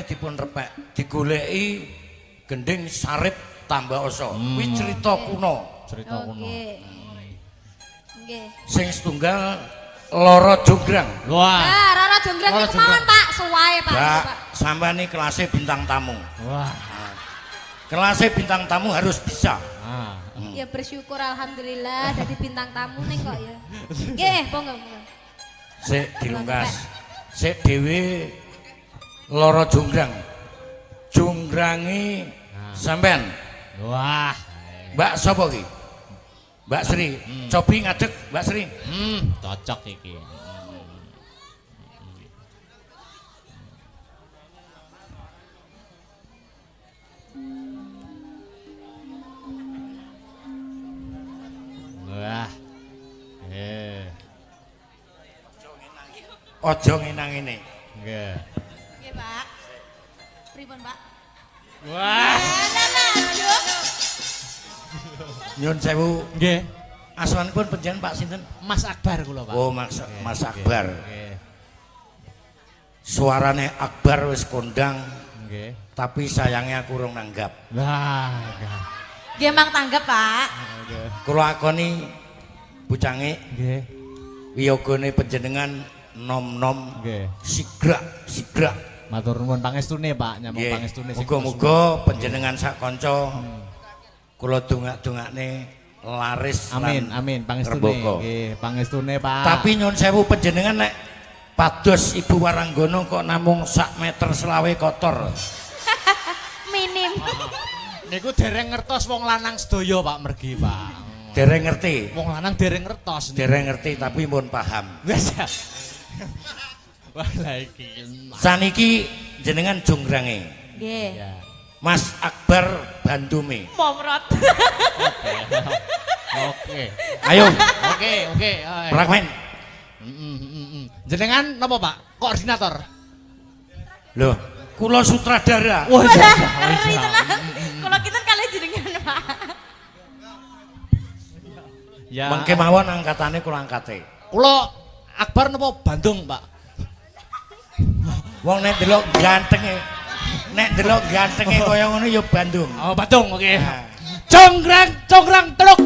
Atine dipun repek, digoleki gending sarip tambah oso. Kuwi cerita kuno. Cerita kuno. Oke. Nggih. Sing setunggal Loro Jonggrang. Wah. Ah, Rara Jonggrang Rara niku mawon, Jonggrang. Pak, suwae Pak. Mbak, Pak. sampean iki kelasé bintang tamu. Wah. Kelasé bintang tamu harus bisa. Ah. Ya bersyukur alhamdulillah dadi bintang tamu ning kok ya. Nggih, monggo monggo. Sik dilungkas. Sik dhewe Loro Jonggrang. Jonggrange sampean. Wah. Mbak sapa ki? Mbak Sri. Cobi ngadeg Mbak Sri. Cocok iki. Wah. Eh, Aja ngenang ngene. nggih. Nggih, Pak. Pripun, Pak? Wah. Lah lah, aduh. Nyun sewu. Nggih. Asmanipun panjenengan Pak sinten? Mas Akbar kula, Pak. Oh, Mas, Mas Akbar. Nggih. Suarane Akbar wis kondang, Nggih. tapi sayangnya aku urung nanggap. Wah, nggih. Nggih mang tanggep, Pak. Nggih. Kula akoni bucange Nggih. wiyogone panjenengan nom-nom Nggih. sigrak sigrak. Matur nuwun pangestune, Pak, nyamong Nggih. pangestune sing Muga-muga panjenengan sak kanca kula dongak-dongakne laris Amin, lan amin, pangestune. rembaka. Nggih, pangestune, Pak. Tapi nyun sewu panjenengan nek pados Ibu Waranggono kok namung sak meter selawe kotor. Minim. Niku dereng ngertos wong lanang sedaya, Pak, mergi, Pak. Dereng ngerti. Wong lanang dereng ngertos. Dereng ngerti tapi pun paham. Wes ya. Wah, lah iki. Saniki jenengan jonggrange. Nggih. Ya. Mas Akbar Bandume. Momrot. Oke. Ayo, Oke, oke. ayo. fragmen. Jenengan napa, Pak? Koordinator. Loh, kula sutradara. Wah, iya, Ngeri tenan. Kula kinten kalih jenengan, Pak. Ya. Mengke mawon angkatane kula angkate. Kula Akbar napa Bandung, Pak? Wong nek delok gantenge, nek delok gantenge kaya ngono ya Bandung. Oh, Bandung, oke. Nah. Jonggrang, jonggrang teluk.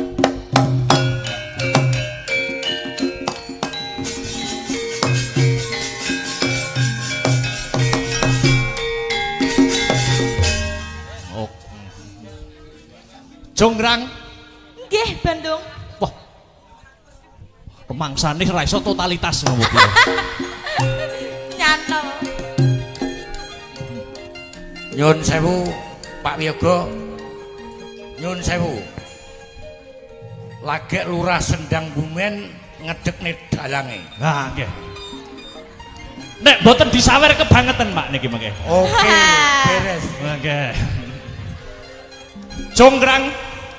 Oh. Jonggrang, Nggih, Bandung. wah. Pemangsane ra iso totalitas ngono kuwi. Nyantol. Nyun sewu Pak Wiyoga. Nyun sewu. Lagek Lurah Sendang Bumen ngedekne dalange. Nah, nggih. Nek mboten disawer kebangetan, Pak niki mengke. Oke, beres. Nggih. Jonggrang.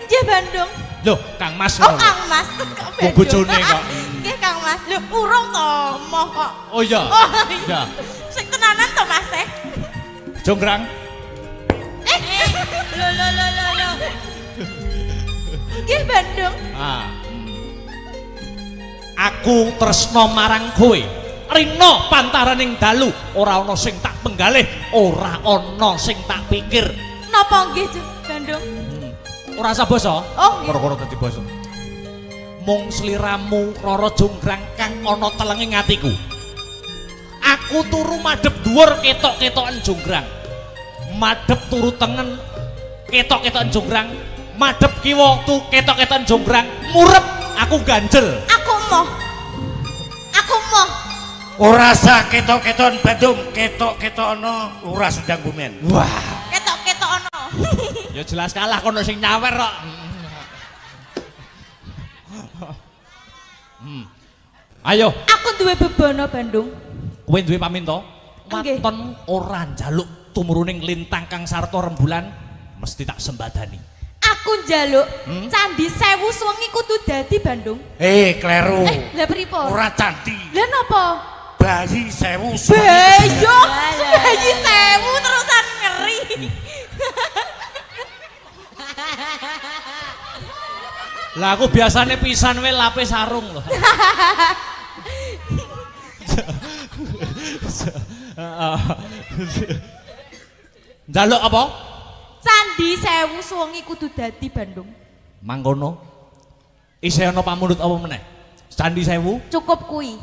Nggih, Bandung. Loh, Kang Mas. Oh, ngono. Kang Mas. Kok Wong bojone kok. Nggih, Kang Mas. Lho, urung to, moh kok. Oh iya. Oh, Iya. Sing tenanan to, Mas eh. Jonggrang. Eh. Lho lho lho lho lho. Nggih, Bandung. Ah. Aku tresno marang kowe. Rina pantaraning dalu, ora ana sing tak penggalih, ora ana sing tak pikir. Napa nggih, Bandung? Ora usah basa. Oh, nggih. Perkara dadi basa. Mung sliramu Rara Jonggrang kang ana telenge atiku. Aku turu madhep dhuwur ketok-ketokan jonggrang. Madhep turu tengen ketok-ketokan jonggrang, madhep kiwa tu ketok-ketokan jonggrang, murep aku ganjel. Aku moh. Aku moh. Ora sah ketok-keton Bandung, ketok-ketokno Lurah Sendang Bumen. Wah, Ketok-ketok ono. ya jelas kalah kono sing nyawer kok. Ayo, Aku duwe bebana Bandung. kowe duwe paminta? Nggih. Waton ora njaluk tumuruning lintang kang sarta rembulan mesti tak sembadani. Aku njaluk candi sewu suwengi kudu dadi Bandung. Eh, kleru. Eh, lah pripun? Ora candi. Lah napa? Bayi sewu Beyo, bayi sewu terusan ngeri. Lah aku biasane pisan wae lape sarung lho. Njaluk apa? Candi Sewu suwengi kudu dadi Bandung. Mangkono. Isih ana pamundhut apa meneh? Candi Sewu Cukup kuwi.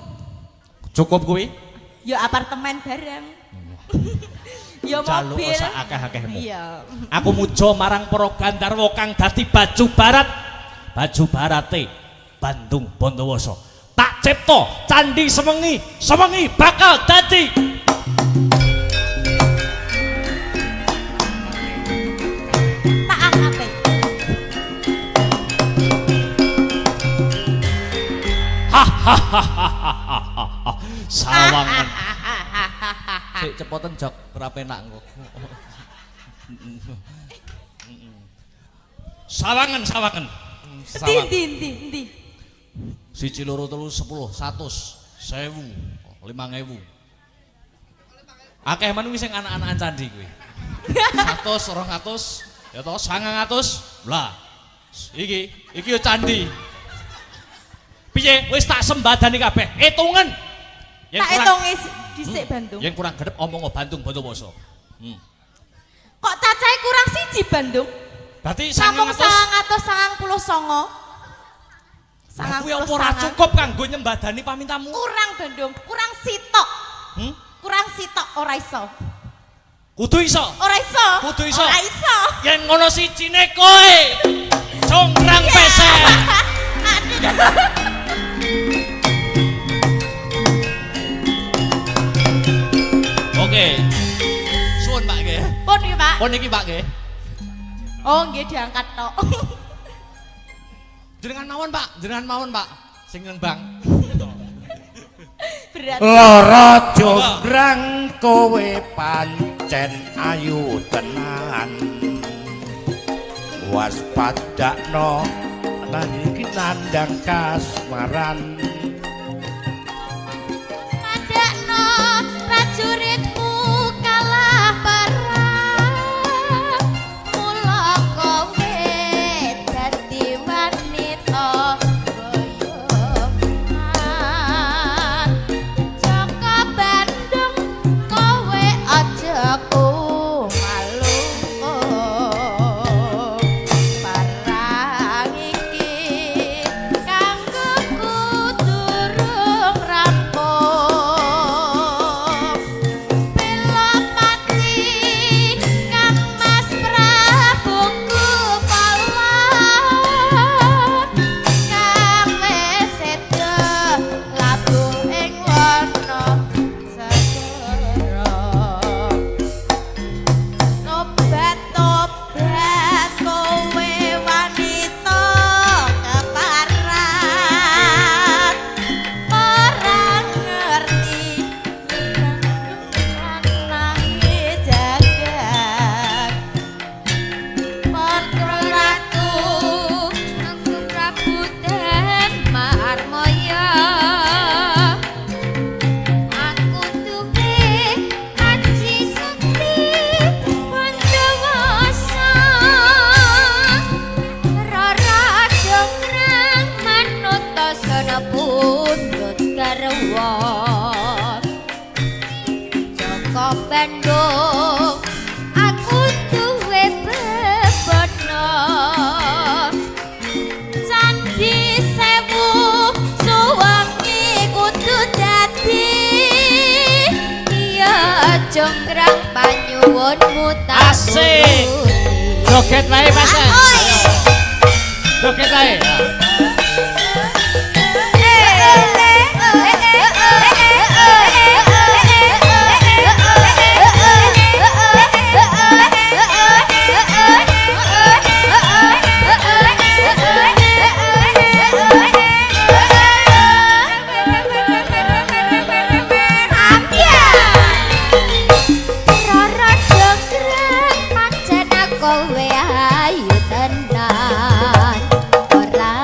cukup kuwi. Ya apartemen bareng. Ya Njaluk mobil. sak akeh-akehmu. Iya. Aku muja marang para gandharwa kang dadi baju barat. Baju barate Bandung Bondowoso. Tak cipta candi sewengi, sewengi bakal dadi. Tak angkate. Sawangan. Sik cepoten jok ora penak engko. Sawangan, sawangan. Ndi ndi ndi ndi. 1 2 3 10 100 1000 5000. Akeh men kuwi sing anak-anakan candi kuwi. 100 200 ya toh 900. Lah iki iki yo candi. Piye wis tak sembadani kabeh. Hitungen. Yen Tak kurang hitungi dhisik Bandung. yen kurang gedhe omong Bandung Bondowoso. Kok cacahe kurang siji Bandung? Berarti Namung 900 999. Lah kuwi apa ora cukup kanggo nyembadani pamintamu? Kurang Bandung, kurang sitok. Hmm? Kurang sitok ora iso. Kudu iso. Ora iso. Kudu iso. Ora iso. Yen ngono sijine kowe. Congkrang pesek. Aduh. Oke. Suwun Pak nggih. Pun iki, Pak. Pun iki Pak nggih. Oh, nggih diangkat tok. Jenengan mawon Pak, jenengan mawon Pak. Sing nang bank. Berat. Lara jonggrang kowe pancen ayu tenan. Waspadakno lan iki nandang kasmaran. Padakno prajuritmu kalah perang. Mula kowe dadi wanita boyongan. Jaka Bandung kowe aja kumalu. Perang iki kanggo durung rampung. Pelopati Kang Mas Prabu Kupala kang wis seda labuh ing wana segara. Tobat tobat kowe wanita keparat ora ngerti lanange jagat. Ratu Aku Prabu Marmoyo. Aku duwe aji sakti Bondowoso. Rara Jonggrang manut sana pundhut garwa. Jaka Bandung aku duwe bebono. Candi Sewu suwengi kudu dadi. Iya jonggrang panyuwunmu tak Asik. turuti. Joget wae Mas. Oi. Joget wae. Rara jonggrang pancen kowe ayu tenan. Ora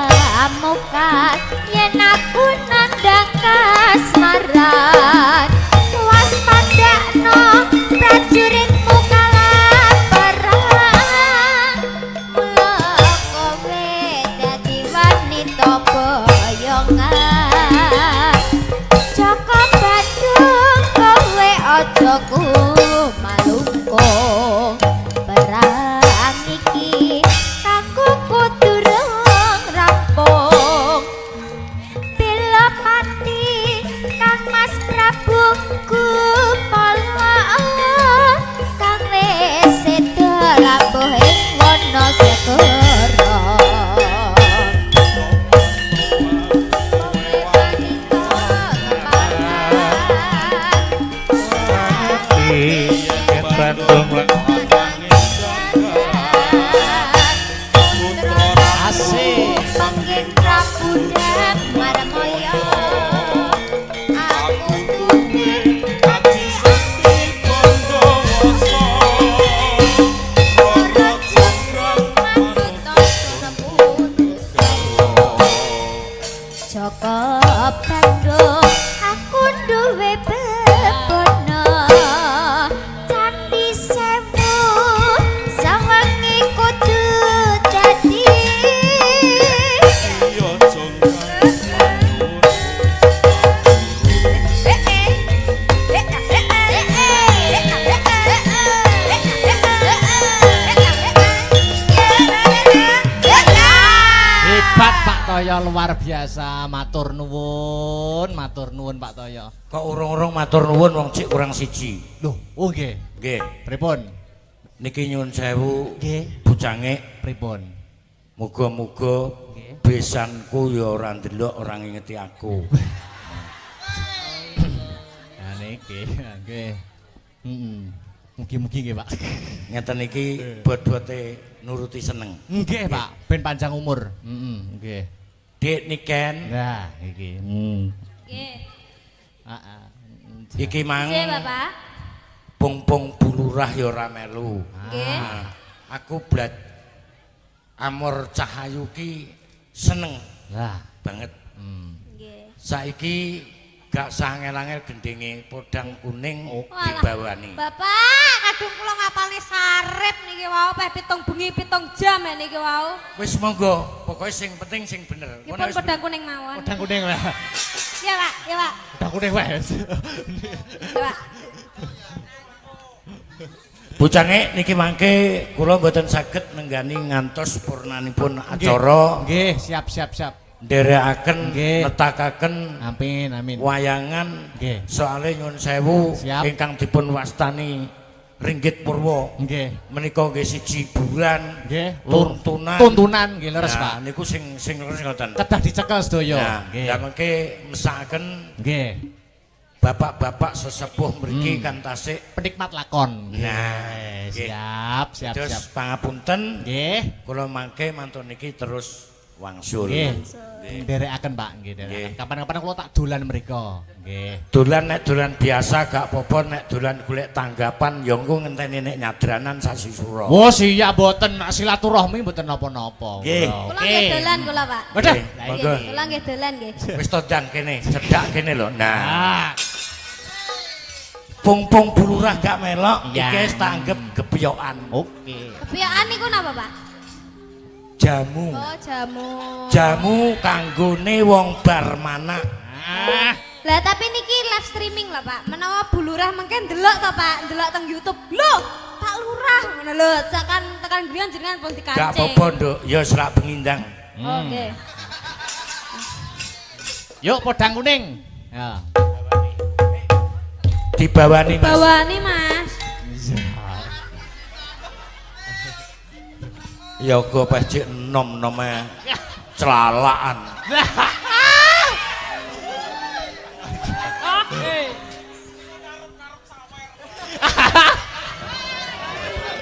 Asik. Panggih Prabu Marmoyo. Aku duwe Aji Sakti Bondowoso Roro Jonggrang manut Joko Bandung aku duwe bebono Candi Sewu sawengi kudu dadi. Iya Jonggrang. Hebat Pak Toyo luar biasa. Matur nuwun, matur nuwun Pak Toyo. Kok urung-urung matur nuwun wong cik kurang siji. Loh, oh nggih. Nggih. Pripun? Niki nyuwun sewu Nggih. bujange Pripun? muga-muga Nggih. besanku ya ora ndelok ora ngingeti aku. Nah niki, nggih. Heeh. Mugi-mugi nggih, Pak. Ngeten iki bot-bote nuruti seneng. Nggih, Pak. Ben panjang umur. Heeh, nggih. Dik Niken Nah, iki. Hmm. Nggih. Heeh. iki mang Nggih, Bapak. pung-pung bulurah ya ora melu. Nggih. Nah, aku blat Amor Cahayu ki seneng Lah, banget. hmm. Nggih. Saiki gak sah angel-angel gendinge podang kuning Walah. dibawani. Bapak, kadung kula ngapalne sarep niki wau peh 7 bengi 7 jam ya niki wau. Wis monggo, pokoke sing penting sing bener. Nggih pun podang kuning mawon. Podang kuning lah. Ya, Pak, ya, Pak. Podang kuning wes. Ya, Pak. Bucange niki mangke kula mboten saged nenggani ngantos purnanipun acara Nggih, siap siap siap. nderekaken Nggih. netakaken Amin, amin. wayangan Nggih. soale nyuwun sewu Siap. ingkang dipun wastani Ringgit Purwa Nggih. menika nggih siji hiburan Nggih, tuntunan Tuntunan nggih leres, Nah, Pak. niku sing sing leres ngoten. Kedah dicekel sedaya. Nah, Nggih. lah mengke mesakaken Nggih. bapak-bapak sesepuh mriki kan tasik Penikmat lakon. Nggih. Nah, nggih. Siap, siap, terus siap. pangapunten Nggih. kula mangke mantun niki terus wangsul. Nggih. Nderekaken, Pak, nggih, nderekaken. Nggih. Kapan-kapan kula tak dolan mriko. Nggih. Dolan nek dolan biasa gak apa-apa nek dolan golek tanggapan ya engko ngenteni nek nyadranan sasi sura. Wah, siap mboten silaturahmi mboten napa-napa. Nggih. Kula nggih dolan kula, Pak. Waduh. Nggih, Lah, monggo. Kula nggih dolan nggih. Wis todang kene, cedhak kene lho. Nah, Ah, pung-pung bulurah gak melok Ya. iki wis tak anggap gebyokan. oke. Kebiaan niku napa, Pak? Jamu. Oh, jamu. Jamu kanggone wong bar manak. Ah, Lah tapi niki live streaming lah Pak. Menawa Bu Lurah mengke ndelok to Pak, ndelok teng YouTube. Lho, Pak Lurah ngono lho, tekan tekan griya jenengan pun dikancing. Gak apa-apa, Nduk. Ya serak pengindang. Oke. Yuk podang kuning. Ya. Dibawani, Mas. Bawani Mas. Ya go pecik enom-enome celalaan.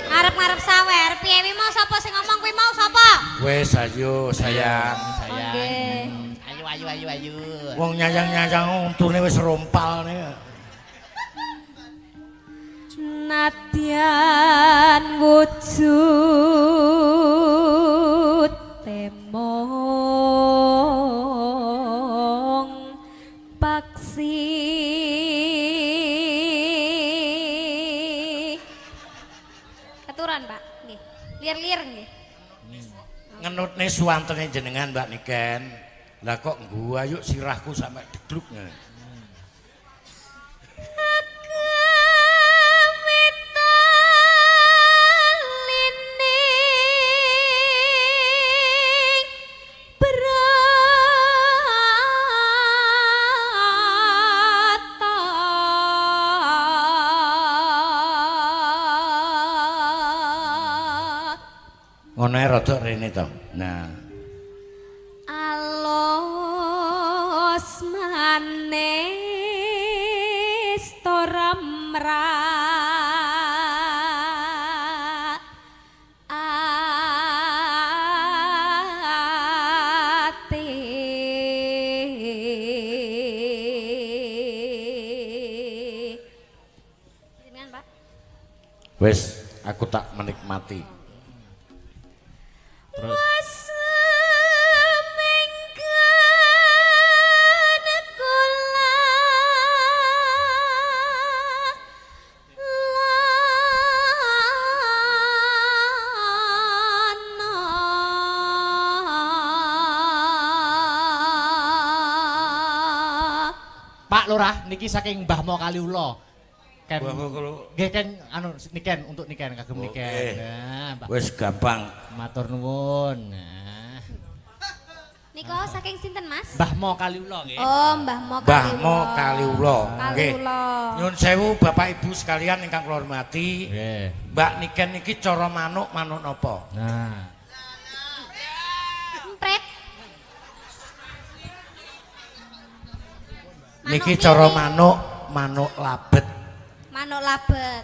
Ngarep-ngarep sawer, piye wi mau sapa sing ngomong kuwi mau sapa? Wes ayo sayang. Sayang. Oke. Ayo ayo ayo ayo. Wong nyayang-nyayang untune wis rompal nih. Nadyan wujud temong paksi Keturan Pak nggih lir-lir nggih. Ngenutne suwantene jenengan Mbak Niken. Lah kok guayuk sirahku sampe degluk ngene. Ngono ae rada rene to. Nah, Alos manis tora mrah. Wis, aku tak menikmati. Terus Semenggan kula lana. Pak Lurah niki saking Mbah Mo Kaliula. Ken. Mbah Mo Kaliula. Nggih ken anu niken untuk niken kagem Oke. niken. Nah, Mbah. Wis gampang. Matur nuwun. Nah. Nika saking sinten, Mas? Mbah Mo Kaliula nggih. Oh, Mbah Mo Mbah Kaliula. Mo Kaliula. Nggih. Kaliula. Nyun sewu Bapak Ibu sekalian ingkang kula hormati. Nggih. Mbak Niken niki cara manuk manuk napa? Nah. Empret. Manuk Niki cara mini. manuk manuk labet. Manuk labet.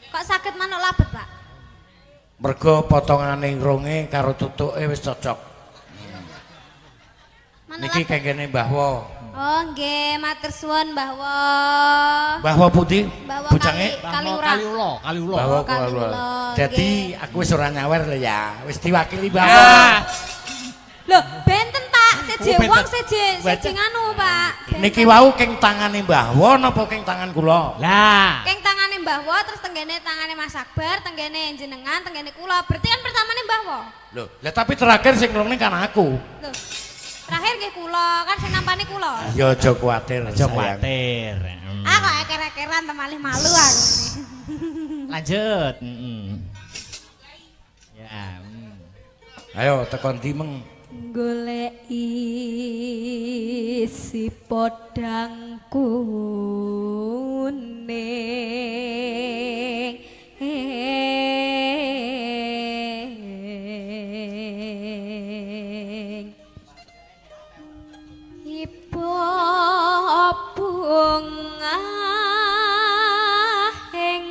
Kok saged manuk labet, Pak? Mergo potongane irunge karo tutuke wis cocok. Manuk Niki labet. kengkene Mbah Wo. Oh, nggih, matur suwun Mbah Wo. Mbah Wo pundi? Mbah Wo Bujange? Mbah Mo Kaliurang. Kaliula, Kaliula. Mbah Wo Oh, Kaliula. Kaliula. Jadi aku wis ora nyawer lho ya. Wis diwakili Mbah Wo. Ah. Loh, benten, Pak. Seje Oh, benten. wong seje seje Benten. nganu, Pak. Benten. Niki wau keng tangane Mbah Wo napa keng tangan kula? Lah. Keng tangane Mbah Wo terus tenggene tangane Mas Akbar, tenggene jenengan, tenggene kula. Berarti kan pertamane Mbah Wo. Loh, lah tapi terakhir sing nglungne kan aku. Loh. Terakhir nggih kula, kan sing nampane kula. Ya aja kuwatir. Aja sayang. kuwatir. Hmm. Ah kok eker-ekeran temalih malu aku. Lanjut. Mm-mm. Ya. Mm. Ayo tekon dimeng. Golek isi podang kuning Ibu bunga ing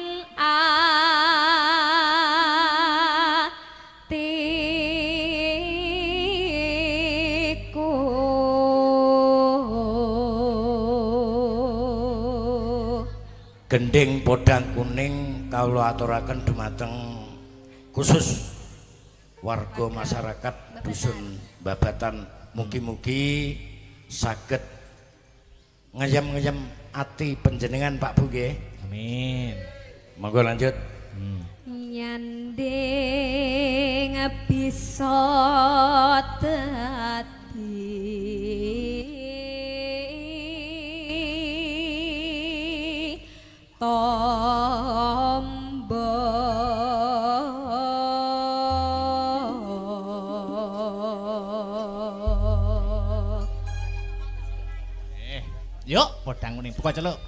atiku. Gending podang kuning kawula aturaken dumateng khusus warga masyarakat dusun Babatan, mugi-mugi saged ngeyem-ngeyem ati panjenengan Pak Bu nggih. Amin. Monggo lanjut. Nyanding bisa dadi tombo. Yuk, podang kuning buka celuk.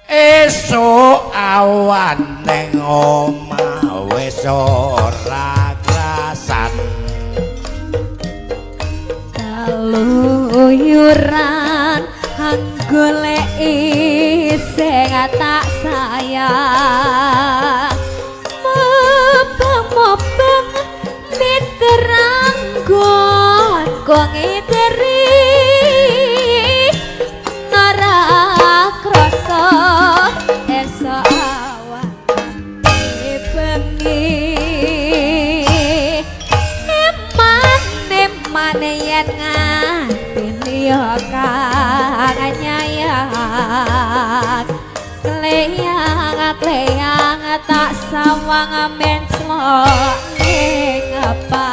Esuk awan neng omah wis ora krasan. Kaluyuran goleki sing tak sayang. Mubeng-mubeng miteranggon kok ngiteri ora krasa esuk awan bengi. Emane-mane yen ngati liya kang nyayang. Kleyang-kleyang tak sawang menclok ning apa.